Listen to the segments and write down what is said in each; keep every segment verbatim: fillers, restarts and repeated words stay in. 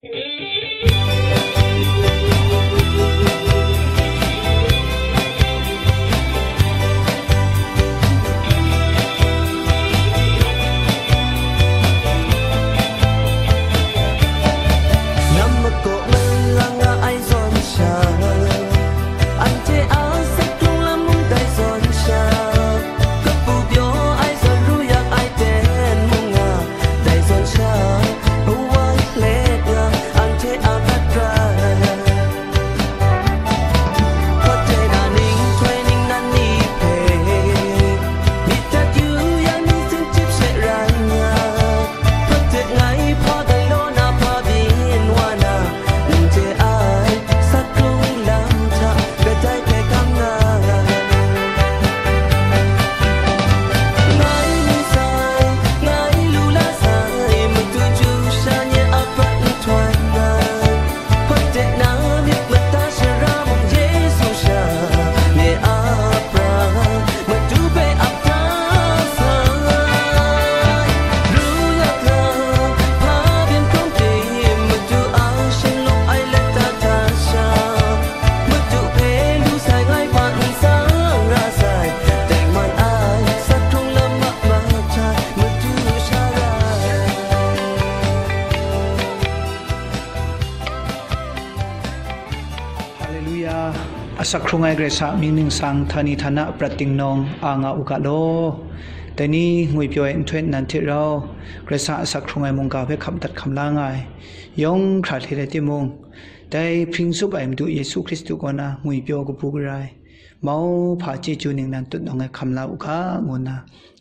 Nam makaw malang nga ai zawn sha, anhte a saklung lam mung dai zawn sha, kapu pyaw ai zawn ru yak ai ten mung nga, dai zawn sha, awai let nga, anhte a hkat rai. Hpawt de na ning htoi ning nan ni hpe, myit dat yu yang ni sin chyip she rai nga. Hpawt de ngai hpa dai law na hpa byin wa na, n chye ai, saklung lam hta, kadai hpe kam nga. Ngai ni sai, ngai lu la sai, Madu chyu sha nye a prat nhtoi nga. Hpawt de na myit mata shara mung Yesu sha, nye a pra, Madu hpe ap da sai. Ru yak na, hpa byin hkrum tim, Madu a shinglawm ai lata hta sha, Madu hpe lu sai ngai hpa n tsang ra sai, tengman ai, saklung lam ma ma hta, Madu sha rai. Haleluya. Asak hkrung ai Karai Kasang mying ningsang, htani htana prat ding nawng a nga u ga law. Dai ni ngwipyaw ai nhtoi nan hte rau, Karai Kasang asak hkrung ai mungga hpe hkam dat hkam la nga ai, yawng hkra hte rai timung, dai hpring tsup ai Madu Yesu Hkristu kaw na ngwipyaw kabu gara ai, mauhpa chyeju ningnan tut nawng ai hkam la u ga, ngu nna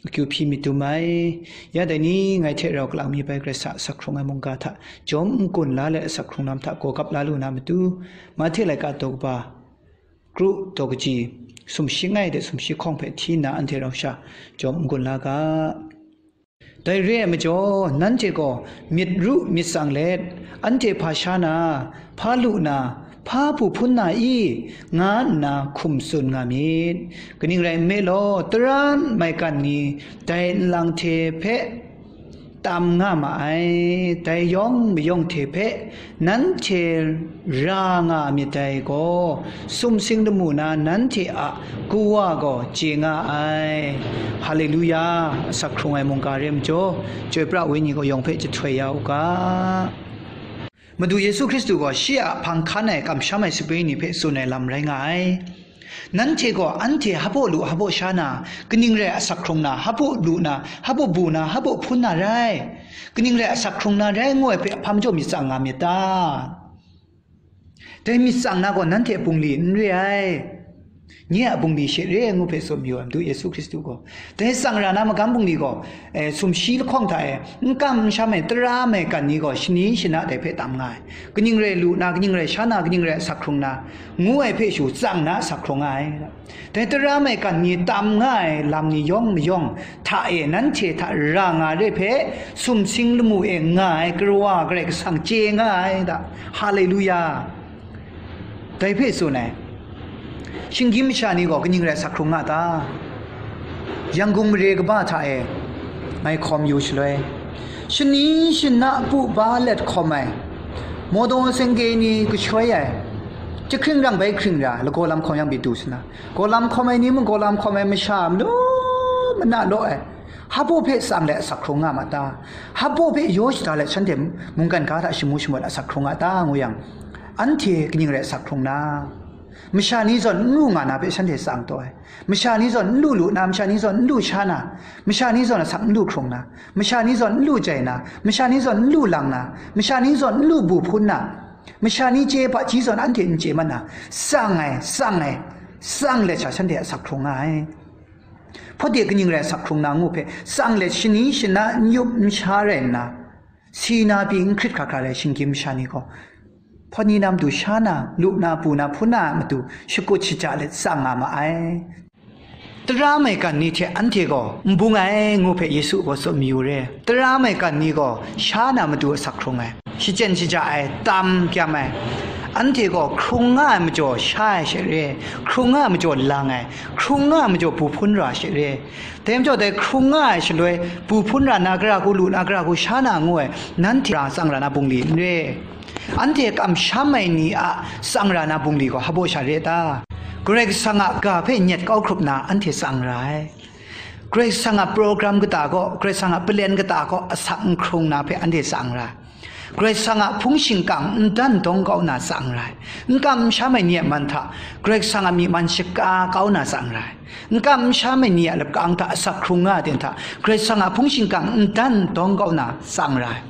akyu hpyi myit dum ai. Ya dai ni ngai hte rau kalang mi bai Karai Kasang asak hkrung ai mungga hta jawm n-gun la let asak hkrung lam hta gaw gap la lu na matu, Mahte laika daw kaba, kru daw kaji, sumshi langai de sumshi hkawng hpe hti nna anhte rau sha jawm n-gun la ga. Dai re ai majaw, nanhte gaw myit ru myit tsang let, anhte hpa sha na, hpa lu na, hpa bu hpun na i, nga nna hkum tsun nga myit. Kaning rai nme law, tara n maigan ni dai nlang hte hpe tam nga ma ai, dai yawng mayawng hte hpe nanhte ra nga myit dai gaw, sumsing lamu na nanhte a Kawa gaw chye nga ai. Haleluya! Asak hkrung ai mungga re majaw, Chyoi pra Wenyi gaw yawng hpe jahtoi ya u ga. Madu Yesu Hkristu gaw shi a hpang hkan ai kamsham ai sape ni hpe tsun ai lam rai nga ai. Nanhte gaw anhte hpaw lu hpaw sha na, kaning rai asak hkrung na, hpaw lu na, hpaw bu na, hpaw hpun na rai? Kaning rai asak hkrung na rai ngu ai hpe hpa majaw myit tsang nga myit ta? Dai myit tsang na gaw nanhte a bungli n re ai, nye a bungli she re ai ngu hpe tsun mayu ai Madu Yesu Hkristu gaw. Dai tsang ra na magam bungli gaw, eh, sumshi lahkawng hta e n kam n sham ai tara maigan ni gaw shani shana dai hpe tam nga ai. Kaning rai lu na, kaning rai sha na, kaning rai asak hkrung na, ngu ai hpe shu tsang na asak hkrung nga ai. Dai tara maigan ni tam nga ai lam ni yawng mayawng hta e nanhte hta ra nga re hpe, sumsing lamu e nga ai Kawa Karai Kasang chye nga ai da. Haleluya! Dai hpe tsun ai. Shinggyim masha ni gaw kaning rai asak hkrung nga ta? Yangon mare kaba hta e ngai hkawm yu shaloi, shani shana pu ba let hkawm ai, mawdaw sengge ni kashoi ai, jahkring rang bai hkring ra, lagaw lam hkawm yang pyi du sa na, gaw lam hkawm ai ni mung gaw lam hkawm ai masha malu mana law ai, hpaw hpe tsang let asak hkrung nga ma ta? Hpaw hpe yaw shada let shanhte mungkan ga hta shamu shamawt asak hkrung nga ta ngu yang, anhte kaning rai asak hkrung na? Masha ni zawn n lu nga na hpe shanhte tsang taw ai. Masha ni zawn n lu lu na, masha ni zawn n lu sha na, masha ni zawn asak n lu hkrung na, masha ni zawn n lu jai na, masha ni zawn n lu lang na, masha ni zawn n lu bu hpun na, masha ni chye hpaji zawn anhte n chye mat na, tsang ai, tsang ai, tsang let sha shanhte asak hkrung nga ai. Hpaw de kaning rai asak hkrung na ngu hpe tsang let shani shana n yup n sha rai nna, si na pyi n hkrit hkra hkra rai shinggyim masha ni gaw, hpaw ni na matu sha na, lu na, bu na, hpun na a matu shakut shaja let tsang nga ma ai. Tara maigan ni hte anhte gaw n bung ai ngu hpe Yesu gaw tsun mayu re. Tara maigan ni gaw sha na matu asak hkrung ai, shachyen shaja ai, tam kyam ai. Anhte gaw hkrung nga ai majaw sha ai she re, hkrung nga ai majaw lang ai, hkrung nga ai majaw bu hpun ra she re. Dai majaw dai hkrung nga ai shaloi, bu hpun ra na, gara hku lu na, gara hku sha na ngu ai, nanhte ra tsang ra na bungli n re. Anhte kamsham ai ni a tsang ra na bungli gaw hpaw sha re ta? Karai Kasang a ga hpe nyet kau hkrup na anhte tsang ra ai. Karai Kasang a program kata gaw, Karai Kasang a palen kata gaw asak n hkrung na hpe anhte tsang ra ai. Karai Kasang a hpung shingkang n dan dawng kau na tsang ra ai. N kamsham ai ni a man hta Karai Kasang a myi man shaka kau na tsang ra ai. N kamsham ai ni a lapkang hta asak hkrung nga ai ten hta Karai Kasang a hpung shingkang n dan dawng kau na tsang ra ai.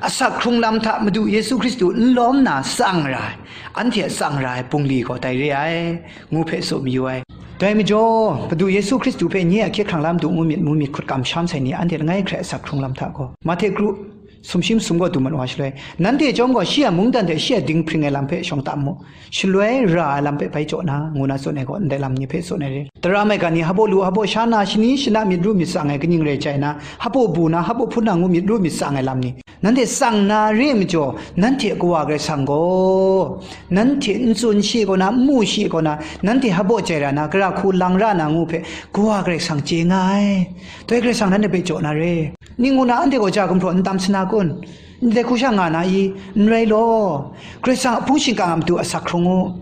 Asak hkrung lam hta Madu Yesu Hkristu n lawm na tsang ra ai. Anhte a tsang ra ai bungli gaw dai re ai, ngu hpe tsun mayu ai. Dai majaw, Madu Yesu Hkristu hpe nye a hkye hkrang lam du ngu myit mu myit hkut kamsham sai ni, anhte langai hkrai asak hkrung lam hta gaw, Mahte kru sumshi masum gaw du mat wa shaloi, nanhte chyawm gaw shi a mungdan hte shi a dinghpring ai lam hpe shawng tam mu, shaloi ra ai lam hpe bai jaw na, ngu na tsun ai gaw, ndai lam ni hpe tsun ai re. Tara maigan ni hpaw lu, hpaw sha na, shani shana myit ru myit tsang ai kaning rai jai na, hpaw bu na, hpaw hpun na ngu myit ru myit tsang ai lam ni, nanhte tsang na re ai majaw, nanhte a Kawa Karai Kasang gaw, nanhte n tsun shi kaw na, n mu shi kaw na, nanhte hpaw jai ra na, gara hku lang ra na ngu hpe, Kawa Karai Kasang chye nga ai. Dai Karai Kasang nanhte hpe jaw na re. Ning ngu na anhte gaw ja gumhpraw n tam sa na kun? Ndai hku sha nga na i? N rai law. Karai Kasang a hpung shingkang a matu asak hkrung u.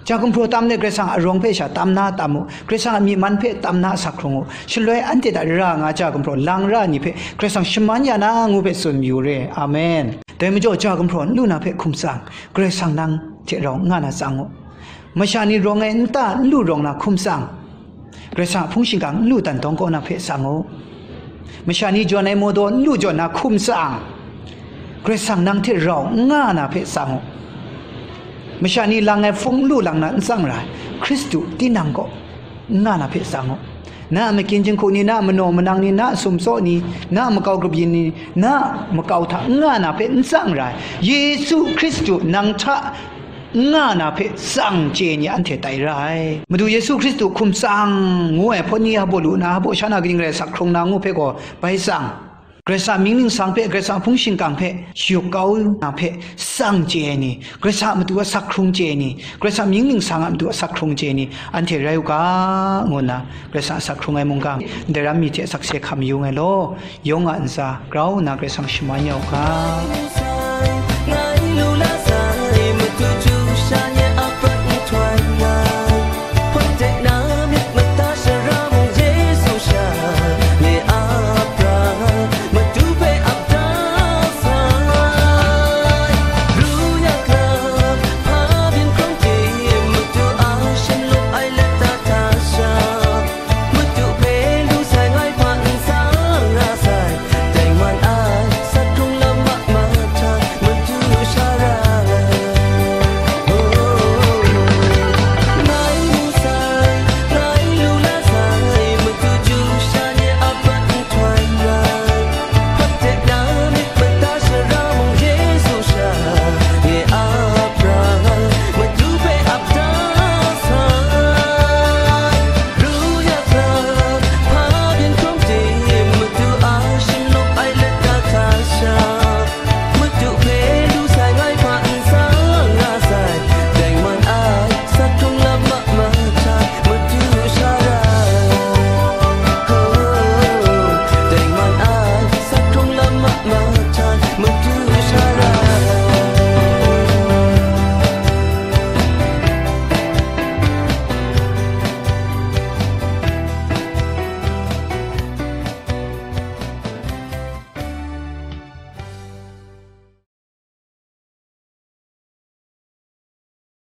Ja gumhpraw tam let Karai Kasang a arawng hpe sha tam na tam u. Karai Kasang a myi man hpe tam na asak hkrung u. Shaloi anhte hta ra nga ja gumhpraw lang ra ni hpe Karai Kasang shaman ya na ngu hpe tsun mayu re. Amen. Dai majaw ja gumhpraw n lu na hpe hkum tsang, Karai Kasang nang hte rau n nga na tsang u. Masha ni rawng ai nta n lu rawng na hkum tsang, Karai Kasang a hpung shingkang n lu dan dawng kau na hpe tsang u. Masha ni jawn ai mawdaw n lu jawn na hkum tsang, Karai Kasang nang hte rau n nga na hpe tsang u. Masha ni lang ai hpung n lu lang na n tsang ra ai, Hkristu tinang kaw n nga na hpe tsang u. Na a makyin jinghku ni, na a manaw manang ni, na a sumtsaw ni, na a makau grup yin ni, na a makau hta n nga na hpe n tsang ra ai, Yesu Hkristu nang hta n nga na hpe tsang chye ni anhte tai ra ai. Madu Yesu Hkristu hkum tsang ngu ai hpaw ni hpaw lu na, hpaw sha na kaning rai asak hkrung na ngu hpe gaw bai tsang. Karai Kasang mying ningsang hpe, Karai Kasang a hpung shingkang hpe shayuk kau na hpe tsang chye ai ni, Karai Kasang a matu asak hkrung chye ai ni, Karai Kasang mying ningsang a matu asak hkrung chye ai ni, anhte rai u ga, ngu nna Karai Kasang asak hkrung ai mungga, ndai ram mi hte sakse hkam yu nngai law, yawng a ntsa grau nna Karai Kasang shaman ya u ga.